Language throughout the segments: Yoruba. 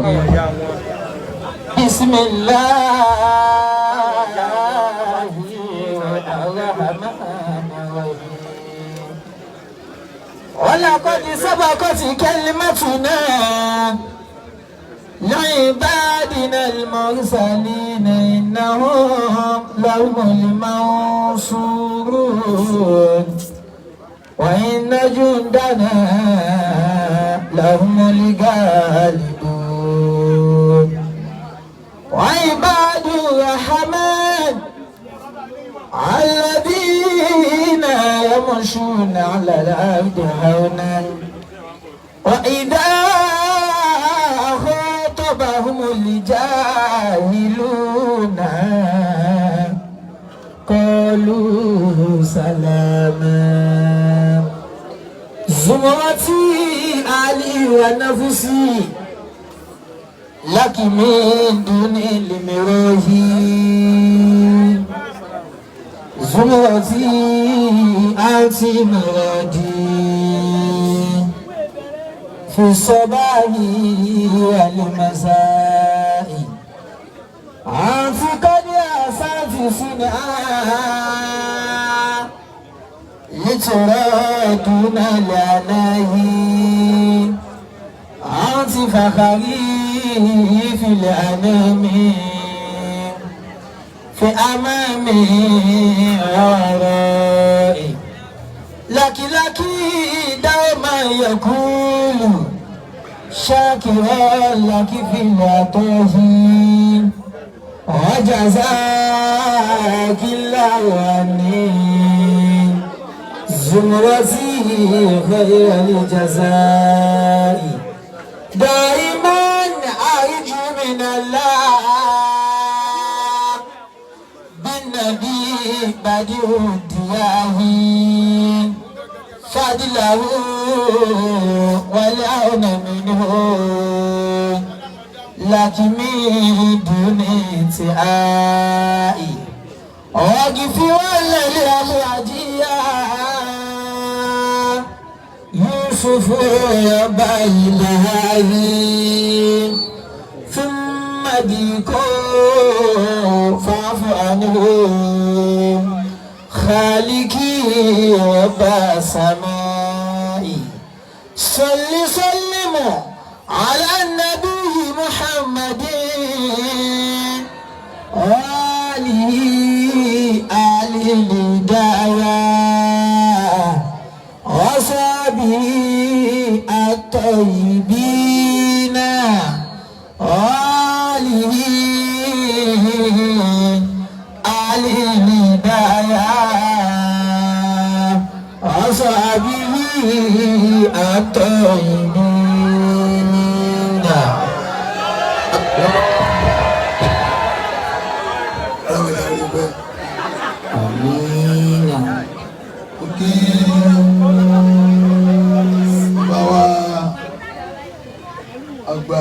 Káwọn ìyá wọn. بسم الله الرحمن الرحيم. ولقد سبقت كلمتنا لعبادنا المرسلين إنهم لهم المنصورون وإن جندنا لهم الغالبون. وعباد الرحمن الذين يمشون على الأرض هونا وإذا خاطبهم الجاهلون قالوا سلاما. زمرتي أهلي ونفسي لك من دون المروه. زمرتي أنت مرادي في الصباح والمساء. أنت قد أسرت صنعا لترى دون العناه. أنت فخري في الأنام في أمامي ورائي. لك لك دوما يقول شاكرا لك في العطاء وجزاك الله عني زمرتي خير الجزاء. دائما أرجو من الله بالنبي بديع الدياه فضله والعون منه لك من دون انتهاء. واقف والأمواجية يوسف يا بينه ثم ديكو فاعف عنه خالقي رب السماء. صل سلم على النبي محمد وآله آل الهداية وصحبه الطيبين وآله آل الهداية وصحبه الطيبين. Ọlọ́run ìyá rí bẹ́ẹ̀. آمين. Ó kí bàbá wa àgbà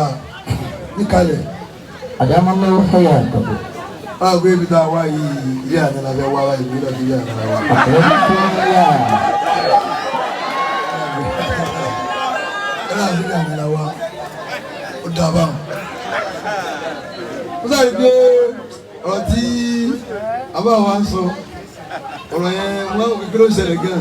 níkàlẹ̀. أدام الله حياته. Báwo pé ibi tá a wá yìí, ilé àná la fẹ́ wá wáyé, ìlú ilé àná la wá. أكرمكم الله. Ẹ̀rọ àbílẹ̀ àná la wá. Ó dá báwọn. Ó sáré pé ọ̀rọ̀ tí àbá wa ń sọ, ọ̀rọ̀ yẹn wọ́n ò kí ló ń ṣẹlẹ̀ gan.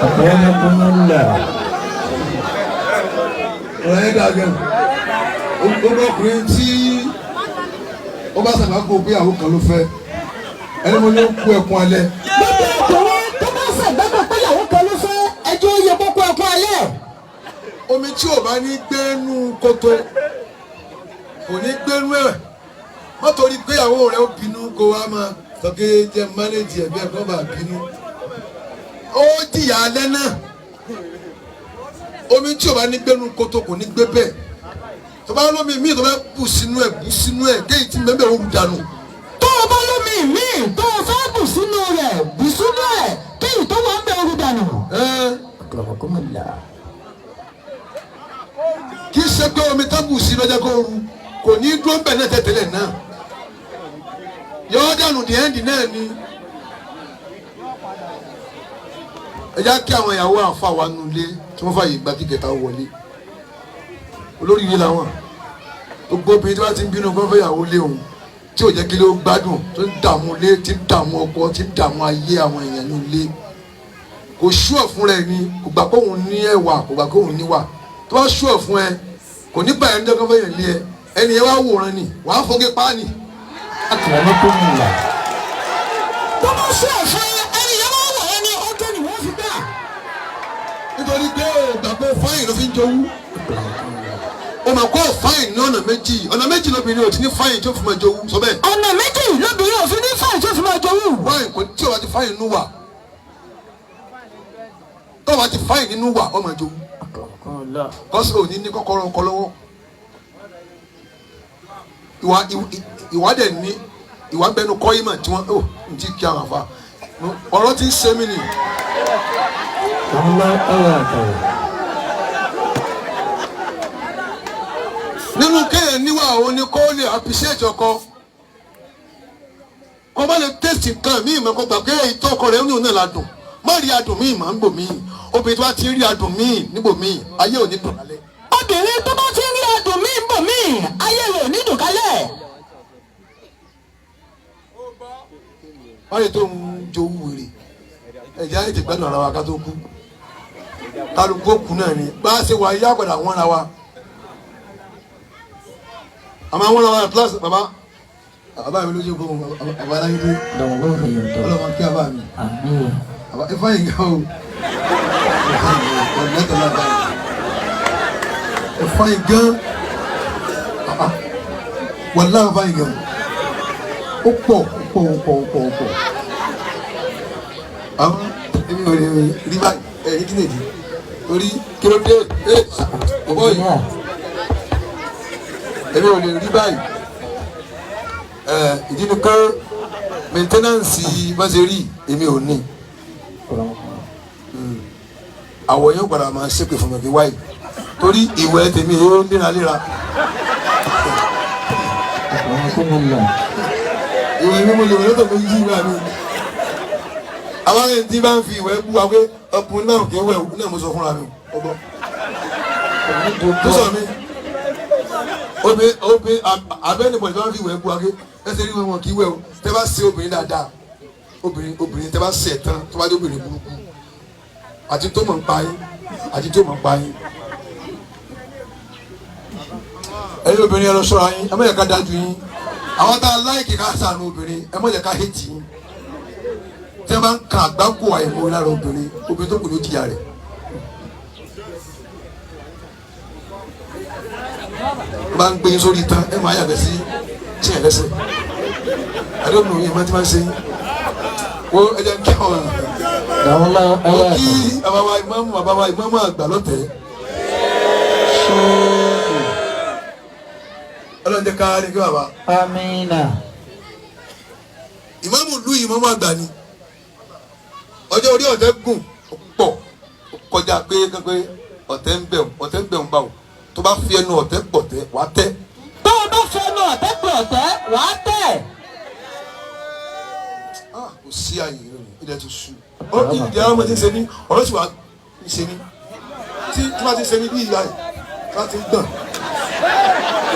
أكرمكم الله. Ọ̀rọ̀ yẹn dá gan. Ó bọ́ ọkùnrin tí ó bá sàgbákò pé àwọn kan ló fẹ́. Ẹni mo ní ó kú ẹkún alẹ́. Gbogbo ọkùnrin tó bá ṣàgbákò pé ìyàwó kan ló fẹ́, ẹjọ́ yẹ kókó ẹkún alẹ́. Omi tí ò bá ní gbénú kótó kò ní gbénú ẹ̀. Má torí pé ìyàwó rẹ̀ ó bínú kó wá máa sọ pé jẹ́ mánéjì ẹ̀ bẹ́ẹ̀ kó bá bínú. Ó jìyà alẹ́ náà. Omi tí ò bá ní gbénú kótó kò ní gbé bẹ́ẹ̀. Tó bá lómi míì tó bá bù sínú ẹ̀, bù sínú ẹ̀ kéyìí tí mẹ́mẹ́ ò rù dànù. Tó o bá lómi míì tó o fẹ́ bù sínú rẹ̀, bù sínú ẹ̀ kéyìí tó wà ń bẹ oru dànù. Ẹ́n, أكرمكم الله. Kì í ṣe pé omi tó bù sí lọ́jọ́ kó ru kò ní dúró ń bẹ̀ náà tẹ̀tẹ̀lẹ̀ náà yọ ọ́ dànù ní ẹ́ndì náà ni. Ẹ já kí àwọn ìyàwó àfa wa nulẹ̀ tí wọ́n fààyè gba kíkẹta wọlé. Olóríire làwọn. Gbogbo obìnrin tí wọ́n ti ń bínú kó fẹ́ ìyàwó lé òun tí ò jẹ́ kí ló gbádùn, tó ń dààmú lé, tí ń dààmú ọkọ, tí ń dààmú ayé àwọn èèyàn ní ilé. Kò ṣúọ̀ fún rẹ ni, kò gbà kóun ní ẹwà, kò gbà kóun níwà. Tó bá ṣúọ̀ fún ẹ, kò ní báyìí ní ọkọ fẹ́ yàn lé ẹ. Ẹni yẹn wá wòran ni, wàá foge páàní. Akramakumullah. Tó bá ṣe ẹ̀fọ́ ẹni yẹn wọ́n wọ̀ ẹ́ ní ọjọ́ ni wọ́n fi gbà. Nítorí pé o gbà pé fáyìn ló fi ń jowú. O mà kó fáyìn ní ọ̀nà méjì. Ọ̀nà méjì lóbìnrin ò ti ní fáyìn tó fi máa jowú. Sọ bẹ́ẹ̀. Ọ̀nà méjì lóbìnrin òfin ní fáyìn tó fi máa jowú. Fáyìn kò tí o bá ti fáyìn nínú wà. Tó o bá ti fáyìn nínú wà, ó máa jowú. Akramakumullah. Kọ́sì ò ní ní kọ́kọ́rọ́ ọkọ lọ́wọ́. Ìwà ìwà dẹ̀ ní ìwà bẹnu kọ́ ìmọ̀ tí wọ́n ó n ti kí àwọn àfa. Ọ̀rọ̀ ti ń ṣe mí nì. Allah ayatahu. Nínú kéèyàn níwà òun ni kó lè appreciate ọkọ. Kó má lè taste nǹkan míì mọ́, kó gbà pé èyí tó ọkọ rẹ̀ ń ní òun náà ládùn. Má rí adùn míì mọ́ níbò míì. Obìnrin tó bá ti rí adùn míì níbò míì, ayé ò ní dùn lálẹ́. Obìnrin tó bá ti rí adùn míì ń bò míì, ayé rẹ̀ ò ní dùn kálẹ̀. Wọ́n lè tó ń jowú wèrè. Ẹ̀jẹ̀ á lè ti gbádùn ara wa ká tó kú. Kálukú òkú náà ni. Bá a ṣe wà yá padà wọ́n ra wa. Àmọ́ àwọn ra wa class bàbá. Bàbá mi ló jẹ́ kó bàbá aláyé dé. Dọ̀wọ́ hayatahu. Ọlọ́mọ kí bàbá mi. Àmín. Bàbá ifá yìí gan o. Ifá yìí gan. Wàlá ifá yìí gan. Ó pọ̀ ó pọ̀ ó pọ̀ ó pọ̀ ó pọ̀. Àwọn èmi ò lè rí báyìí ẹ̀rí kí nìdí. Torí kí ló dé? Ẹ bọ́ yìí. Engineer. Èmi ò lè rí báyìí. Ẹ ìdí ni pé maintenance bá ṣe rí èmi ò ní. Akramakumullah. Àwọ̀ yóò padà máa ṣépè fún mi kí wáyé torí ìwẹ̀ tèmi yóò léraléra. Akramakumullah. Ìwẹ̀ mi mo lè wẹ̀ lọ́tọ̀ méjì ìwẹ̀ mi. Àwọn ẹni tí bá ń fi ìwẹ̀ bú wa pé ọkùnrin náà kì í wẹ̀ náà mo sọ fúnra mi ọgbọ́n. Tó sọ mi obì obì abẹ́nibọ̀dì bá ń fi ìwẹ̀ bú wa pé ẹsẹ̀ rí wọn kì í wẹ̀ o. Tẹ́ bá ṣe obìnrin dáadáa, obìnrin obìnrin tẹ́ bá ṣe ẹ̀ tán tó bá dé obìnrin burúkú àti tó mọ̀ ń pa yín àti tó mọ̀ ń pa yín. Ẹ̀yin obìnrin ẹ lọ ṣọ́ra yín, ẹ má jẹ́ ká dájú yín. Àwọn tá a láìkì ká ṣàánú obìnrin, ẹ má jẹ́ ká hẹ́tì yín. Tí wọ́n bá ń ka àgbákò àìmọ̀ lára obìnrin, obìnrin tó kù ló jìyà rẹ̀. Wọ́n bá ń gbé yín sórí tán, ẹ máa yàgbẹ́ sí tí ẹ lẹ́sẹ̀. Àdéhùn yìí máa ti máa ń ṣe yín. Wo ẹ jẹ́ kí àwọn Dọ̀wọ́ mo kí ayatahu. bàbá wa ìmáàmù, bàbá wa ìmáàmù àgbà lọ́tẹ̀ẹ́. Ṣéèkì. Ọlọ́run jẹ́ ká rí kí bàbá. Amina. Ìmáàmù ìlú yìí ìmáàmù àgbà ni. Ọjọ́ orí ọ̀tẹ̀ gùn pọ̀ kọjá pé pé ọ̀tẹ̀ ń bẹ̀ ọ̀tẹ̀ ń bẹ̀ ń bá o. Tó bá fi ẹnu ọ̀tẹ̀ pọ̀tẹ́ wàá tẹ́. Tó o bá fẹnu ọ̀tẹ̀ pé ọ̀tẹ̀, wàá tẹ̀. Ah, kò sí àyè lónìí, ilẹ̀ ti ṣú. Ó ìdí àwọn ọmọ ti ń ṣe mí, ọ̀rọ̀ sì wà ń ṣe mí. Tí tí wọ́n ti ń ṣe mí bí ìyá yìí, tí wọ́n ti ń gbọ̀n.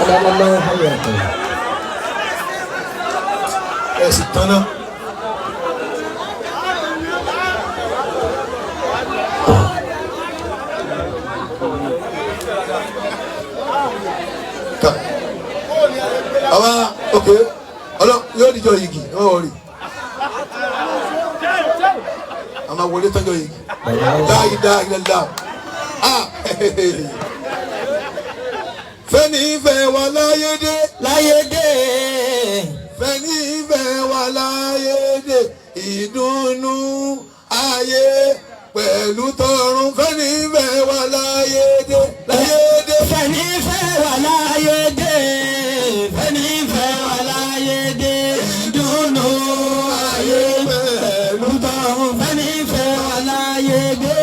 Allahu hayatahu. Ẹ sì tán náà. Ká. Àwa ok ọlọ yóò díjọ yìgì ẹ má wọrí. A máa wọlé tọ́jọ yìgì. Láyé dá ilẹ̀ dá. Ah! Fẹ́ni ìfẹ́ wa láyé dé. Láyé dé. Fẹ́ni ìfẹ́ wa láyé dé. Ìdùnnú ayé pẹ̀lú tọ̀run. Fẹ́ni ìfẹ́ wa láyé dé. Láyé dé. Fẹ́ni fẹ́ wà láyé dé. Fẹ́ni fẹ́ wà láyé dé. Ìdùnnú ayé Pẹ̀lú tọ̀run. Fẹ́ni fẹ́ wà láyé dé.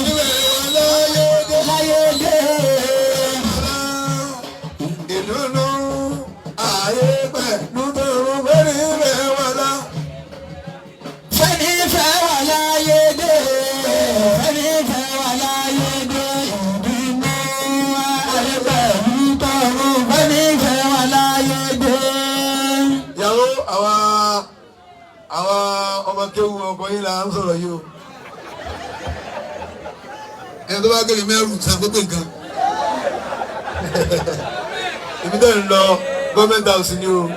ìfẹ́ wa láyé dé. Láyé dé. Ìdùnnú ayé pẹ̀lú tọ̀run. Fẹ́ni ìfẹ́ wa lá. Fẹ́ni fẹ́ wà láyé dé. Ṣéwù ọkọ yín là ń sọ̀rọ̀ yìí o. Ẹni tó bá gbé mẹ́rù san gbogbo nǹkan. Èmi tẹ́ ń lọ gọ́ọ̀mẹ̀ntì house ni o.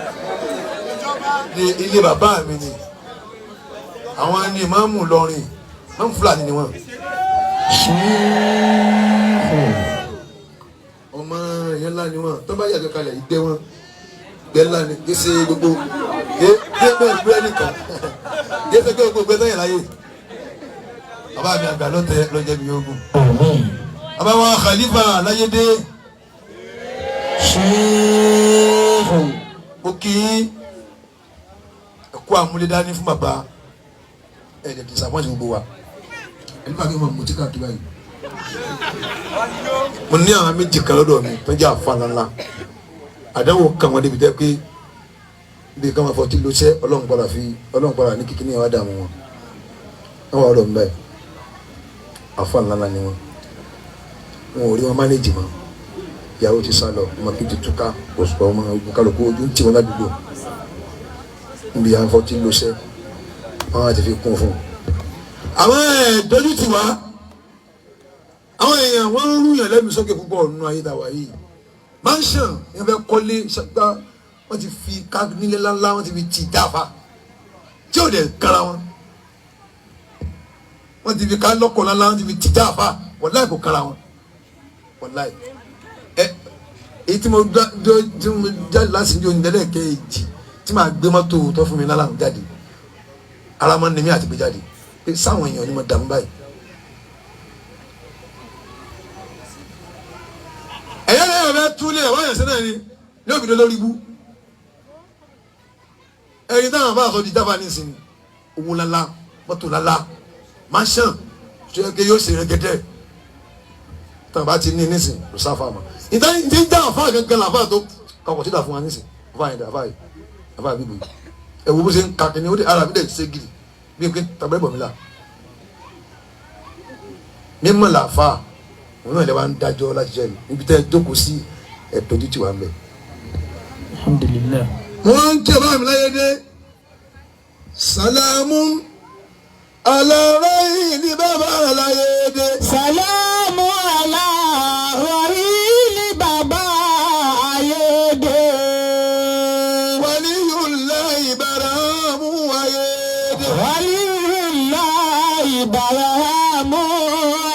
Ilé bàbá mi ni. Àwọn ni ìmáàmù Ìlọrin, ìmáàmù Fúlàní ni wọ́n. Ọmọ yẹn ńlá ni wọ́n, tó bá yàgbẹ́ kalẹ̀ ìgbẹ́ wọn. Ìgbẹ́ ńlá ni, kí ṣe gbogbo ké bẹ́ẹ̀ gbé nìkan. Kí ṣe gbogbo gbé sẹ́yìn láyé. Bàbá mi àgbà ló tẹ lọ́jọ́ mi ogun. Bàbá wa Khalifa Láyédé. Mo kí ẹ kú àmúlédání fún bàbá ẹ dẹ̀ disappoint gbogbo wa. Ẹni bá mi mọ̀ mo ti káàkiri báyìí. Mo ní àwọn méjì kan lọ́dọ̀ mi tó jẹ́ àfa ńláńlá. Àdánwò kan wọn débi tẹ́ pé bí ká máa fọ tí lóṣẹ́ Ọlọ́run padà fi Ọlọ́run padà ní kíkí ní ìwà dààmú wọn. Wọ́n wà lọ́dọ̀ mi báyìí. Àfa ńláńlá ni wọn. Wọn ò rí wọn mánéjì mọ́. Ìyàwó ti sá lọ, ọmọ kejì túká, òṣùpá ọmọ ogun kálukú ojú ń tì wọn ládùúgbò. Níbi à ń fọ tí lóṣẹ́, wọn á ti fi kún fún un. Àwọn ẹ̀ dojú tì wá. Àwọn èèyàn wọ́n ń rúyàn lẹ́nu sókè púpọ̀ nínú ayé tàwa yìí. Mansion yẹn fẹ́ kọ́lé ṣàgbá wọ́n ti fi ká nílé ńláńlá wọ́n ti fi tì dáfa tí ò dẹ̀ kára wọn. Wọ́n ti fi ká lọ́kọ̀ ńláńlá wọ́n ti fi tì dáfa wàláì kò kára wọn. Wàláì. Ẹ èyí tí mo jáde láti ní onídẹ́lẹ̀ kejì tí màá gbé mọ́tò tó fún mi lálàá jáde. Ara máa ń ní mí àti gbé jáde. Pé sáwọn èèyàn ni mo dààmú báyìí. Ẹ̀yẹ́ lẹ́yìn ọ̀bẹ túlẹ̀ ọ̀bá yẹn sẹ́nà ni ní òbí lórí ibú. Ẹ̀yin táwọn bá sọ di dábàá nísìnyí, owó lálá, mọ́tò lálá, mansion tó yẹ kí yóò ṣe rẹ́gẹ́dẹ́. Táwọn bá ti ní nísìnyí, kò sáfà mọ́. Ìtàn ìdí dá àfáà gangan làfáà tó kọkọ̀ sídà fún wa nísìnyí, àfáà yẹn dà àfáà yìí, àfáà bíbù yìí. Ẹ wo bó ṣe ń ka kìnìún, ó dé ara mi dẹ̀ ṣe gidi bí pé tàbí bọ̀ mí là. Mímọ̀ làfáà òun náà lè wá ń dájọ́ láti jẹ́ mi níbi tẹ́ ẹ jókòó sí ẹ̀tọ́ títí wà ń bẹ̀. Alhamdulillah. Wọ́n ń kí ọba mi láyé dé. Sàlámù aláròyìn ní bàbá láyé dé. Sàlámù aláròyìn ní bàbá ayédè. Waliyullahi baramu ayédè. Waliyullahi baramu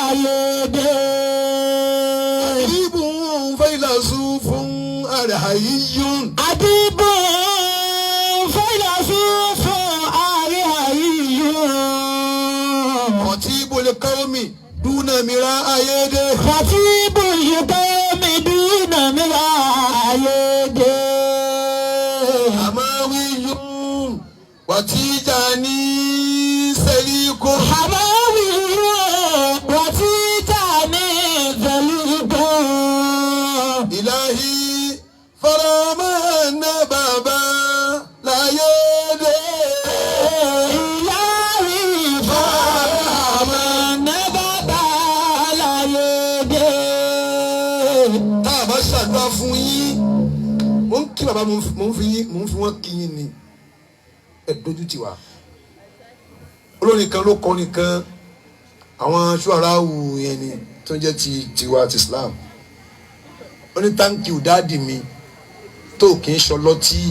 ayédè. Ibùn faylasufun arhayyun. Adibun faylasufun arhayyun. Khatibul qawmi duna mira ayédè. Khatibul qawmi duna mira ayédè. Hamawiyun watijani seliku. Hamawiyun watijani seliku. Ilahi faramana baba láyédè. Ilahi faramana baba láyédè. Tá a bá ṣàdúrà fún yín, mo ń kí bàbá mo ń fi yín mo ń fi wọ́n kí yín ni ẹ dojú tì wá. Olórin kan ló kọrin kan àwọn ṣùwàràwù yẹn ni tó ń jẹ́ ti tiwa ti Islam. Ó ní thank you dáàdì mi tó kì í ṣọlọ́tí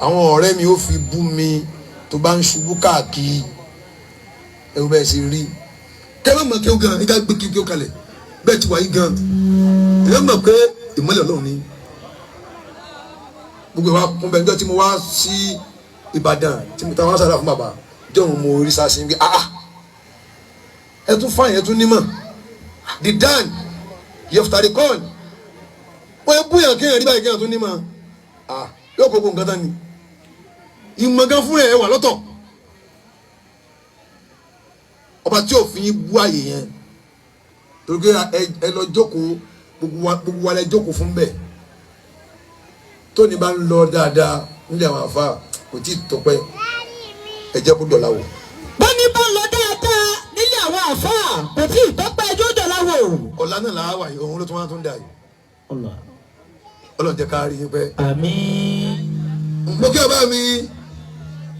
àwọn ọ̀rẹ́ mi ó fi bú mi tó bá ń ṣubú káàkiri ẹ̀rù bẹ́ẹ̀ sì rí. Kẹ́lẹ́ mọ̀ kí ó gan ẹ̀ka gbé kí ó kalẹ̀ bẹ́ẹ̀ ti wà yí gan ẹ̀rọ mọ̀ pé ìmọ́lẹ̀ Ọlọ́run ni. Gbogbo ìwà kún bẹ́ẹ̀ níjọ́ tí mo wá sí Ìbàdàn tí mo ta wá sára fún bàbá jọ̀hún mo rí sá sí pé ah ẹ tún fáyìn ẹ tún nímọ̀ the dan yẹfutari kọ́ọ̀n wọ́n búyàn kéèyàn rí báyìí kéèyàn tún nímọ̀ ah yóò kó gbogbo nǹkan tán ni ìmọ̀ gan fún ẹ wà lọ́tọ̀ ọba tí òfin bú àyè yẹn torí pé ẹ lọ jókòó gbogbo wa lẹ jókòó fún bẹ́ẹ̀ tóní bá ń lọ dáadáa nílé àwọn àfa kò tí ì tọpẹ́ ẹ jẹ́ kó dọ̀la wò. Bọ́ní bá ń lọ dáadáa nílé àwọn àfáà kò tí ì tọ́pẹ́ ẹjọ́ dọ̀la wò. Ọ̀la náà làá wà yìí òun ló tún wá tún dà yìí. Allah. Ọlọ́run jẹ́ ká rí yín pẹ́. Àmín. Mo kí ọba mi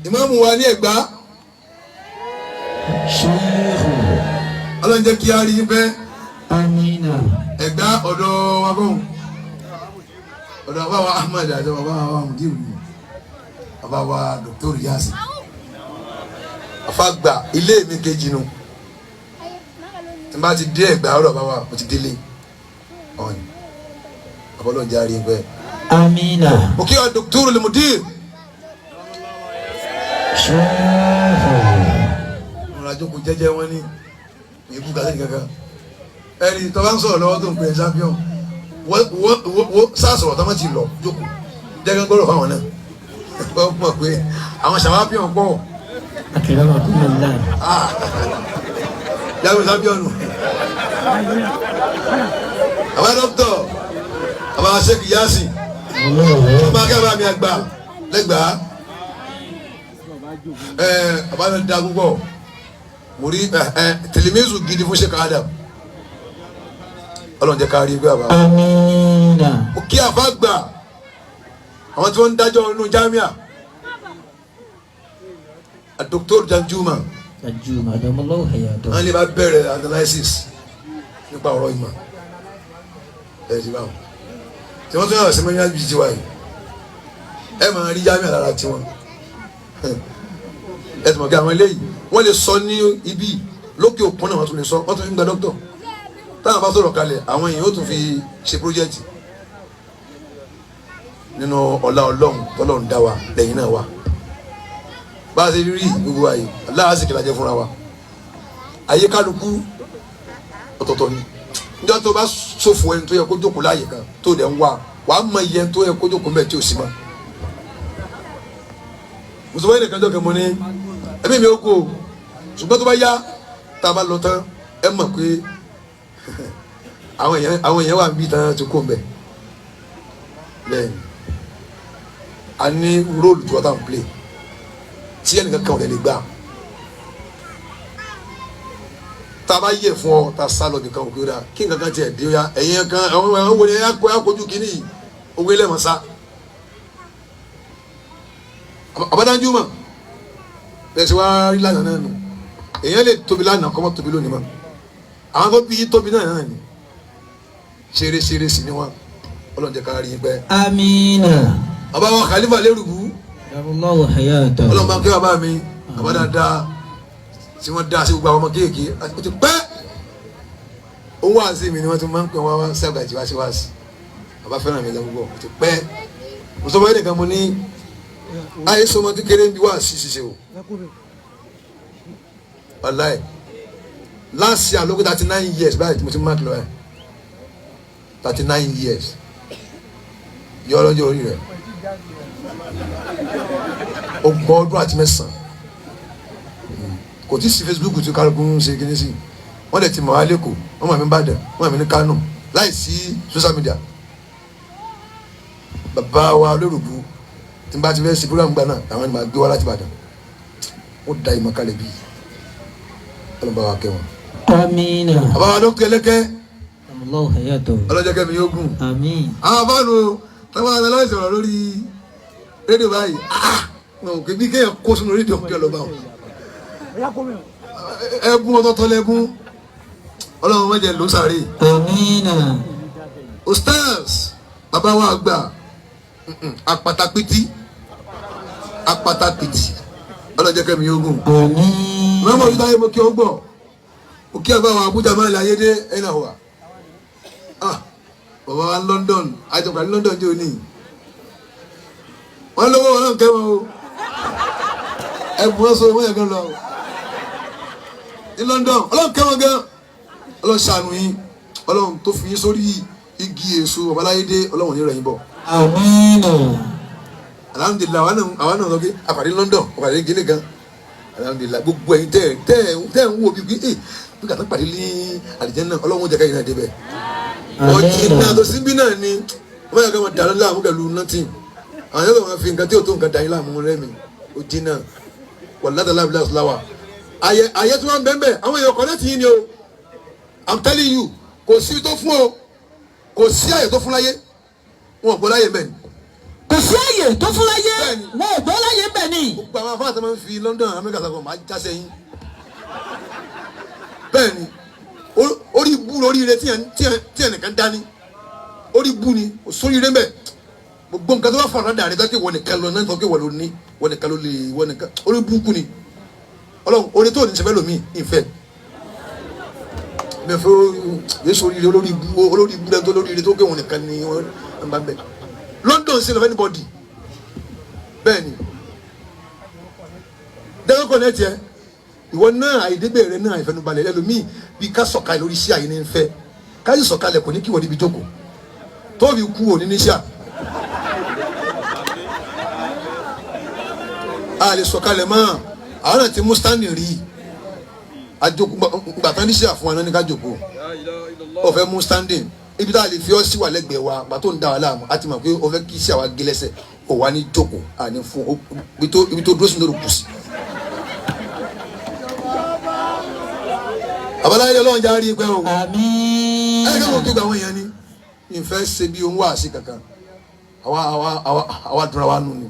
ìmáàmù wa ní Ẹ̀gbá Sheikh. Ọlọ́run jẹ́ kí a rí yín pẹ́. Amina. Ẹ̀gbá ọ̀dọ̀ wa kọ́hún, ọ̀dọ̀ bàbá wa Ahmed àti bàbá wa Mudiru ni bàbá wa Dr. Yasin afagba ilé mi kejì nu. Tí n bá ti dé Ẹ̀gbá ọ̀dọ̀ bàbá wa, mo ti délé ọ̀hún. Ọlọ́run jẹ́ a rí yín pẹ́. Amina. Mo kí wa Dr. Mudir. Sheikh. Ọ̀rọ̀ àjọkò jẹ́jẹ́ wọn ní ìbú gàdé kankan. Ẹni tó bá ń sọ̀rọ̀ lọ́wọ́ tó ń pè é champion, wọ́n sá sọ̀rọ̀ tó má ti lọ jókòó jẹ́gẹ́ gbọ́dọ̀ fáwọn náà, wọ́n mọ̀ pé àwọn champion pọ̀. Akramakumullah. Jáwé champion nù. Àwọn dókítọ̀, àwọn Sheikh Yasin, ọmọ akẹ́kọ̀ọ́ mi àgbà lẹ́gbàá ẹ, bàbá mi da púpọ̀. Mo rí ẹ ẹ tẹlifíṣù gidi fún Sheikh Adam. Ọlọ́run jẹ́ ká rí gbé bàbá. Amina. Mo kí àfa gbà, àwọn tí wọ́n ń dájọ́ inú jamia, Dr. Danjuma. Danjuma adamallahu hayatahu. Wọ́n lè bá bẹ̀rẹ̀ analysis nípa ọ̀rọ̀ ìmọ̀ ẹ̀ ti báwọn tí wọ́n tún yàrá sí mẹ́rin àbí tiwa yìí, ẹ máa rí jamia lára tiwọn. Ẹ ti mọ̀ kí àwọn eléyìí wọ́n lè sọ ní ibi lókè òkun náà, wọ́n tún lè sọ, wọ́n tún fi ń gba dókítọ̀. Táwọn bá sọ̀rọ̀ kalẹ̀, àwọn èèyàn ó tún fi ṣe project nínú ọlá Ọlọ́run tọ́lọ́run dá wa lẹ́yìn náà wa. Bá a ṣe rí gbogbo wa yìí, aláàsì kìlá jẹ́ fúnra wa. Ayé kálukú ọ̀tọ̀ọ̀tọ̀ ni. Níjọ́ tó bá ṣòfò ẹni tó yẹ kó jókòó láàyè kan tó dẹ̀ ń wá, wàá mọ iye ẹni tó yẹ kó jókòó mẹ́ẹ̀ tí ò sí mọ́. Mùsùlùmí nìkan jọ́ kẹ́ mo ní ẹbí mi ó kú o, ṣùgbọ́n tó bá yá, tá a bá lọ tán, ẹ mọ̀ pé àwọn èèyàn wà níbi tán ti kó mbẹ. Bẹ́ẹ̀ ni, a ní role tí wọ́n tà ń play tí ẹnìkan kan ò lè gbà. Tá a bá yẹ fún ọ, tá a sá lọ nìkan òkè ó dáa kí nǹkan kan tiẹ̀ dé ya ẹ̀yìn kan àwọn wo ni ẹ̀ kó ẹ̀ kojú kínní yìí owó ilé mọ̀ sá àbádájú mọ̀ bẹ́ẹ̀ sì wá rí lánàá náà nù. Èèyàn lè tóbi lánàá, kọ́mọ́ tóbi lónìí mọ́. Àwọn tó bí tóbi náà náà ni ṣeré ṣeré sí ni wọn. Ọlọ́run jẹ́ ká rí i pẹ́. Amina. Bàbá wa Khalifa lérúgbù. Adamallahu hayatahu. Ọlọ́run bá ń kẹ́ bàbá mi, bàbá dáadáa tí wọ́n dá sí gbogbo àwọn ọmọ kéèké. Ó ti pẹ́ ó wá sí mi ni wọ́n ti máa ń pè wọ́n wá sí àgbàjì wá sí wá sí. Bàbá fẹ́ràn mi gan púpọ̀. Ó ti pẹ́. Mo sọ fún ẹnìkan, mo ní ayé sọmọ kékeré ń bí wá sí ṣiṣẹ́ o. Wàláì, last year lókè 39 years báyìí tí mo ti mark lọ ẹ̀, 39 years yọ ọlọ́jọ́ orí rẹ̀, 39 ọdún. Kò tí sí Facebook tí kálukú ń ṣe kíní sí. Wọ́n dẹ̀ ti mọ̀ wá lẹ́kọ̀ọ́, wọ́n mọ̀ mí Ìbàdàn, wọ́n mọ̀ mí ní Kánò láì sí social media. Bàbá wa lórúkú, tí n bá ti fẹ́ ṣe program gbà náà, àwọn ni màá gbé wá láti Ìbàdàn. Ó da ìmọ̀ kalẹ̀ bíi. Ọlọ́run bá wa kẹ́ wọn. Amina. Bàbá wa dókítà ẹlẹ́kẹ́. Adamallahu hayatahu. Ọlọ́jọ́ kẹ́mi yóò gùn. Amin. Àwọn afáànù táwọn aláìsàn sọ̀rọ̀ lórí rédíò báyìí, ah, wọn ò kébí kéèyàn kó sínú rédíò kí ọlọ́ba wọn. Ẹ̀bùn ọ̀tọ̀ọ̀tọ̀ lẹ́bùn. Ọlọ́run má jẹ́ ló sáré. Amina. Ustaz, bàbá wa àgbà, apatapiti apatapiti, ọlọ́jọ́ kẹ́mi yóò gùn. Amin. Mọ́mọ́ yìí táyé, mo kí ọ gbọ́, mo kí àgbà wa Abuja máa lè ayédè ẹ̀ náà wà. Ah, bàbá wa London, àjọpọ̀ ní London jẹ́ òní. Wọ́n lówó wọn náà kẹ́ wọn o. Ẹ̀bùn wọn sọ wọ́n yẹ kán lọ ní London. Ọlọ́run kẹ́ wọn gan. Ọlọ́run ṣàánú yín. Ọlọ́run tó fi yín sórí igi èso babaláyédé, Ọlọ́run ní rẹ̀ yín bọ̀. Amina. Alhamdulilah, àwa náà lọ gé àpàdé London, àpàdé gíní gan. Alhamdulilah, gbogbo ẹ̀yin tẹ́ ẹ̀ ń wò bí pé ẹ bí kàtà pàdé ní àlìjánnà, Ọlọ́run jẹ́ káyìn náà débẹ̀. Ọ̀jìnà tó síbí náà ni wọ́n yà kí wọ́n dàrú láàmú pẹ̀lú nothing. Àwọn yóò máa fi nǹkan tí ò tó nǹkan dà yín láàmú rẹ́mi. Ó jìnnà wàlúwàdàlábìlà ayẹ ayẹ tí wọ́n bẹ́ẹ̀ bẹ́ẹ̀. Àwọn èèyàn connect yín ni o. I'm telling you, kò sí tó fún o, kò sí àyè tó fún láyé, wọn ò gbọ́ láyé mẹ́rin. Kò sí àyè tó fún láyé. Bẹ́ẹ̀ni. Wọn ò gbọ́ láyé bẹ́ẹ̀ ni. Gbogbo àwọn afáàtà máa ń fi London, Amẹ́ríkà sọ̀rọ̀, máa já sẹ́yìn. Bẹ́ẹ̀ ni orí ibú lórí ire tí ẹnìkan dání orí ibú ni sórí ire mbẹ. Gbogbo nǹkan tó bá fọ̀nà dàrí tó kí wọ́n nìkan lọ náà tó kí wọ́n ló ní wọ́n nìkan ló lè wọ́n nìkan orí ibú kú ni. Ọlọ́run orí tó ní sẹ́fẹ́ lomi ìfẹ́ mẹ fẹ́ yéésù oríire olórí ibú olórí ibú lẹ́nu tó lórí ire tó kí wọ́n nìkan ni wọ́n bá bẹ̀. London sí lọ anybody. Bẹ́ẹ̀ ni dẹ́gbẹ́ kọ́nẹ́tì ẹ ìwọ náà àìdégbè rẹ náà ìfẹnubalẹ̀ ẹlòmíì bí ká sọ̀kalẹ̀ lórí iṣẹ́ àyè ní fẹ́ ká sì sọ̀kalẹ̀ kò ní kí wọ́n níbi jókòó tó fi kú òní níṣà a lè sọ̀kalẹ̀ mọ́ àwọn náà ti mú stanley rí gbàtà níṣà fún wa náà ní ká jókòó ó fẹ́ mú stanley ibi tá a lè fi ọ́ sí wà lẹ́gbẹ̀ẹ́ wa gbà tó ń da wa láàmú a ti mọ̀ pé ó fẹ́ kí iṣẹ́ wa gé lẹ́sẹ̀ ó wà ní jókòó àní fún ibi tó dúró sí lórí kù sí. Àbáláyé Ọlọ́run já rí pẹ́ o. Àmín. Ẹ kí wọ́n kígbe àwọn èèyàn ni ìfẹ́ ṣe bí ohun wáàsí kankan àwa dúnra wa nù ni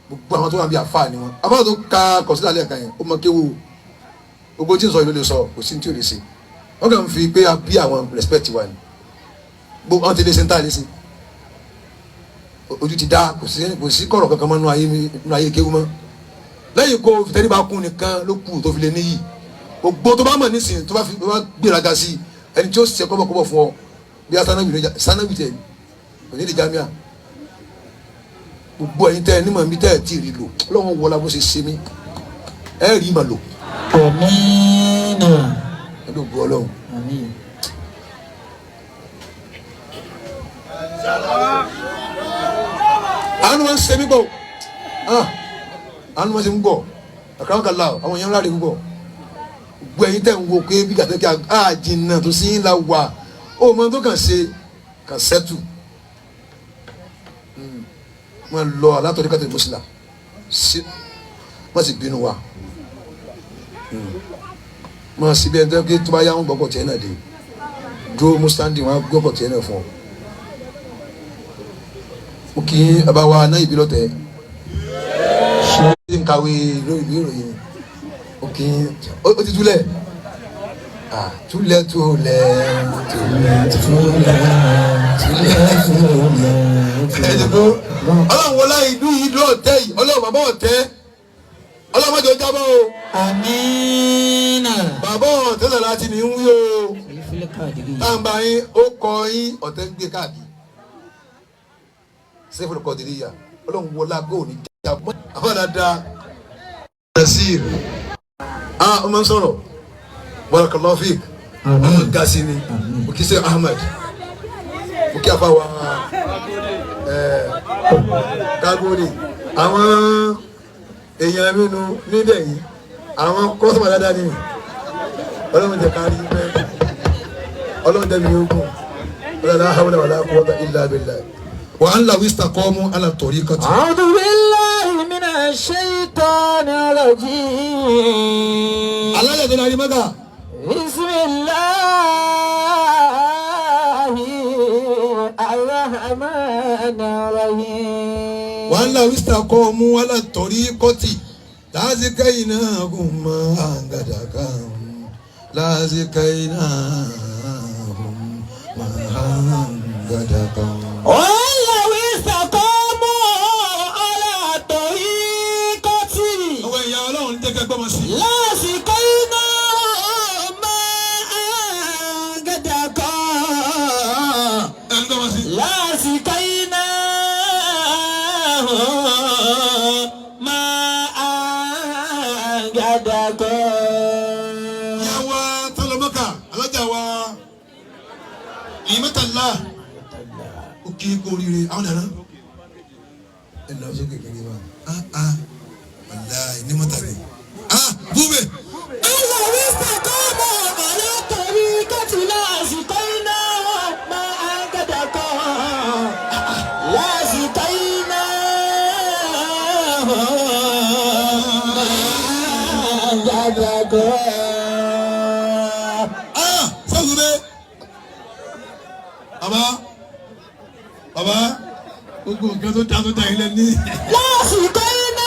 gbogbo àwọn tó wà bí àfáà ni wọn àfáà tó ka kọ̀sílẹ̀ alẹ́ kan yẹn ó mọ kéwu gbogbo tí ń sọ ìlú lè sọ kò sí tí ò lè ṣe wọ́n kàn ń fi pé a bí àwọn respect wa ni gbogbo àwọn ti lè ṣe ń tà lè ṣe ojú ti dá kò sí kọ̀rọ̀ kankan mọ́ nínú ayé kéwu mọ́ lẹ́yìn kó fìtẹ́rìbá kún nìkan ló kù tó fi lè níyì gbogbo tó bá mọ̀ nísìnyí tó bá fi tó bá gbéraga sí ẹni tí ó ṣe kọ́bọ̀kọ́bọ̀ fún ọ bí a sanawi tẹ kò ní di jamia gbogbo ẹ̀yin tẹ ẹ nímọ̀ mi tẹ ẹ tí ì rí lò Ọlọ́run wọlá bó ṣe ṣe mí ẹ rí mà lò. Àmín. Ẹ ló gbọ́ Ọlọ́run. Àmín. Àánú wọn ń ṣe mí gbọ́ àánú wọn ṣe mí gbọ́ àkàrà kàlá àwọn èèyàn ńlá rè gbọ́ gbogbo ẹ̀yin tẹ̀ ń wo pé bí gàtẹ́ kí a jìnnà tó sí ńlá wà ó mọ tó kàn ṣe kàn sẹ́tù wọn lọ alátọ̀rí kàtẹ́ mọ́sílà wọ́n sì bínú wa wọ́n sì bí ẹni tó kí tó bá yá wọn gbọ́kọ̀ tiẹ̀ náà dé dúró mustandi wọn gbọ́kọ̀ tiẹ̀ náà fún ọ. Mo kì í bàbá wa náà ìbí lọ́tẹ̀ ṣé ń kàwé ìròyìn òkè ó ti túlẹ̀ túlẹ̀ túlẹ̀ túlẹ̀ túlẹ̀ túlẹ̀ túlẹ̀. Ọlọ́run wọlá ìlú yìí ló ọ̀tẹ́ yìí Ọlọ́run bàbá ọ̀tẹ́ Ọlọ́run má jẹ́ ó jábọ́ o. Àmín. Bàbá ọ̀tẹ́ sọ̀rọ̀ láti ní wí o. Táǹbà yín ó kọ yín ọ̀tẹ́ ń gbé káàkiri. Sẹ́fúlù kọ́dìríyà Ọlọ́run wọlá góòlù jábọ́. Àfọ̀dàdà Nasir ọmọ sọ̀rọ̀ barakallahu fik ọmọ gasi ni òkìsẹ Ahmed òkè àfàwà kagori àwọn èèyàn mínú níbẹ̀ yìí àwọn kọ́sọ̀mọ̀ dáadáa ni Ọlọ́run jẹ́ kárí pẹ́ Ọlọ́run jẹ́ mi ogun la hawla wala quwwata illa billah wa an law istaqamu ala tariqati. A'udhu billahi minash shaitani rajim. Alálẹ̀ tó darí mọ́gà. Bismillahi arrahmani rahim. Wa an law istaqamu ala tariqati lazikainahum ma'an lazikainahum ma'an gàdàkà. Wa an law istaqamu ala tariqati. Àwọn èèyàn Ọlọ́run jẹ́ kẹ́ gbọ́mọ sí. Lásìkò iná máa gàdàkọ́. Ẹ ń gbọ́mọ sí. Lásìkò iná máa gàdàkọ́. Ìyá wa tọ́lọ́mọ́kà alájà wa ìmọ̀tàlá ó kí kú oríire àwọn dàná. Ẹ lọ sókè kiri wa. Wàláhì ní mọ́tàlá. Búbẹ̀. Allahu istaqamu ala tariqati lásìkò iná máa gàdàkọ́. Lásìkò iná máa gàdàkọ́. Sọ́kùnrin. Bàbá bàbá gbogbo nǹkan tó dá ilẹ̀ ní. Lásìkò iná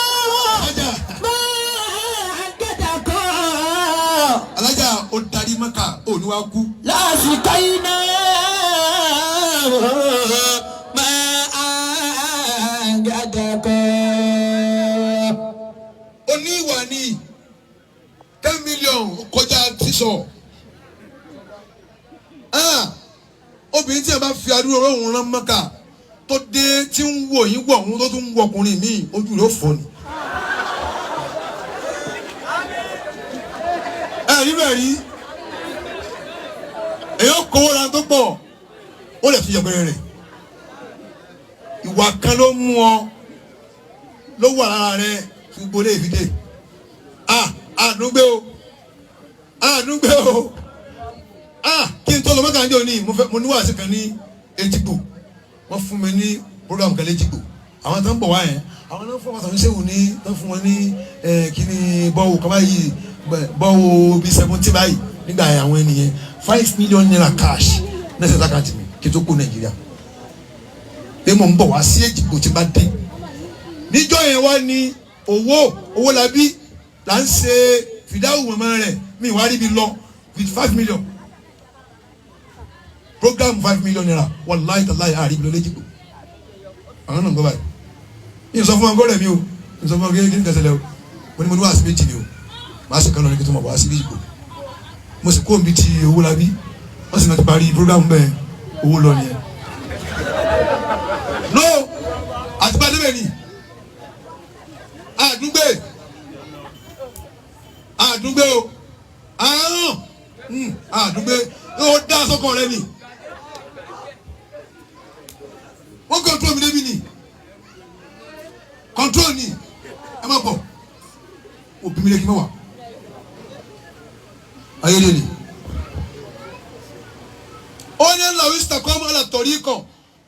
Alájà máa gàdàkọ́. alájà ó darí Mẹ́kà ó ní wá kú. Lásìkò iná máa gàdàkọ. Ó ní ìwà ní 10 million kọjá sísọ. Ah, obìnrin tí a bá fi adúrò ọlọ́run rán Mẹ́kà tó dé tí ń wò yín wọ̀ òun tó tún ń wọ ọkùnrin míì, ojú rẹ̀ ó fọ́ ni. Ẹ rí bẹ́ẹ̀ rí, èyí ó kówó ra tó pọ̀, ó lè fi yọ̀bẹ̀rẹ̀ rẹ̀. Ìwà kan ló mú ọ ló wà lára rẹ fún gbolé ìfidè. Ah, àdúgbò o, àdúgbò o. Ah, kí n tó lọ Mẹ́kà ní òní, mo fẹ́ mo ní wàásù kan ní Èjìgbò. Wọ́n fún mi ní program kan l'Éjìgbò. Àwọn tó ń bọ̀ wá yẹn, àwọn náà fún wọn sàmì sẹ́wọ̀n ní tó fún wọn ní kíní bọ́wọ́ kan báyìí, bọ́wọ́ bíi 70 báyìí nígbà yẹn. Àwọn ènìyàn ₦5 million cash ní ẹsẹ̀ àkáǹtì mi kí n tó kó Nàìjíríà pé mo ń bọ̀ wá sí Èjìgbò. Tí n bá dé níjọ́ yẹn wá ní owó owó labí là ń ṣe fìdáwù mọ̀mọ́ rẹ̀ mi wá rí mi lọ with 5 million program, ₦5 million. Wàláyé tàláyé àrí mi lọ l'Éjìgbò. Àwọn náà ń gbọ́ báyìí. Yìí sọ fún wọn gbọ́dọ̀ mi o, yìí sọ fún wọn kékeré kẹsẹ̀lẹ̀ o. Mo ní wàásù méjì ni o, màá sì kán lọ ní kí tó mọ̀ wá sí l'Éjìgbò. Mo sì kó omi ti owó labí, wọ́n sì náà ti parí program bẹ́ẹ̀, owó lọ nìyẹn. No, àti bá débẹ̀ ni àdúgbò àdúgbò o, àrùn àdúgbò ó dá sọ́kọ rẹ ni. Wọ́n control mi débi ni, control ni. Ẹ má bọ̀, òbí mi lè kí n má wà ayélujára ni. Ó ní làwísítà kọ́ mọ́ àlàtọ̀rí kan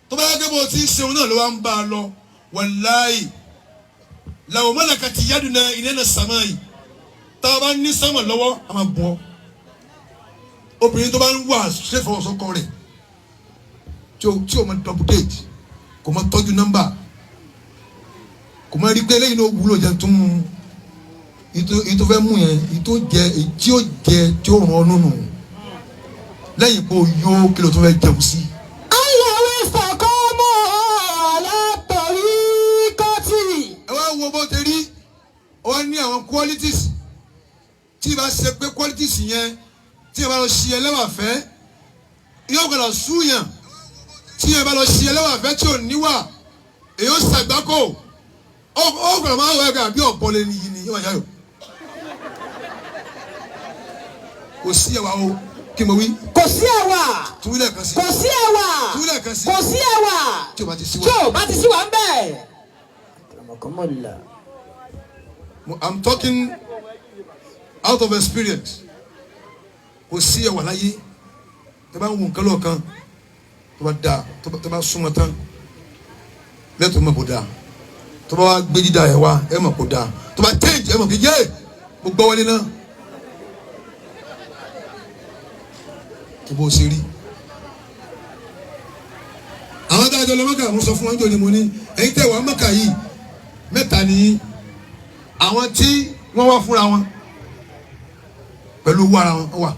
tó bá yẹ kí bó ti ń ṣeun náà ló wá ń bá a lọ. Wàláyì, làwọn mọ̀lẹ́ka ti yádùn náà ilé náà sàmá yìí, tá a bá ní sánmà lọ́wọ́, a máa bọ̀. Obìnrin tó bá ń wà ṣèfọwọ́sọkọ rẹ̀ tí o máa double date, kò máa tọ́jú nọ́mbà, kò máa rí pé eléyìí ló wúlò jẹ́ tó mú ìtò fẹ́ mú yẹn, ìtò jẹ tí ó jẹ tí ó ràn ọ́ nùnù lẹ́yìn pé o yó, kí ló tó fẹ́ jẹun sí. Ayọ̀wé sàkómọ́ alátọ̀ríkọ́tì. Ẹ wá wo bó ti rí, ó wá ní àwọn qualities tí ì bá ṣe pé qualities yẹn, tí ì bá lọ ṣe ẹlẹ́wà fẹ́, yóò gbọ́dọ̀ súyàn. Tí ì bá lọ ṣe ẹlẹ́wà fẹ́ tí ò níwà, èyí ó ṣàgbákò, ó gbọ́dọ̀ máa wọ ẹgbẹ́ àbí ọ̀bọ lé ní yìí ni yóò yáyò. Kò sí ẹwà o, kí mo wí? Kò sí ẹwà. Túwílẹ̀ kan sí. Kò sí ẹwà. Túwílẹ̀ kan sí. Kò sí ẹwà. Tí o bá ti sí Tí wà. o bá ti sí wà ń bẹ̀. I'm talking out of experience. Kò sí ẹwà láyé. Tẹ bá ń wo nǹkan lọ́ọ̀kan tó bá dáa, tó bá súnmọ́ tán lẹ́tọ̀ọ́, mọ̀ kó dáa. Tó bá wá gbé dídá ẹ̀ wá, ẹ̀ mọ̀ kó dáa. Tó bá change, ẹ̀ mọ̀ kí yé mo gbọ́ wọlé náà kí bó ṣe rí. Àwọn tá a jọ lọ Mẹ́kà, mo sọ fún wọn jọ ni, mo ní ẹ̀yin tẹ̀ wá Mẹ́kà yìí, mẹ́ta ni àwọn tí wọ́n wá fúnra wọn pẹ̀lú owó ara wọn wà,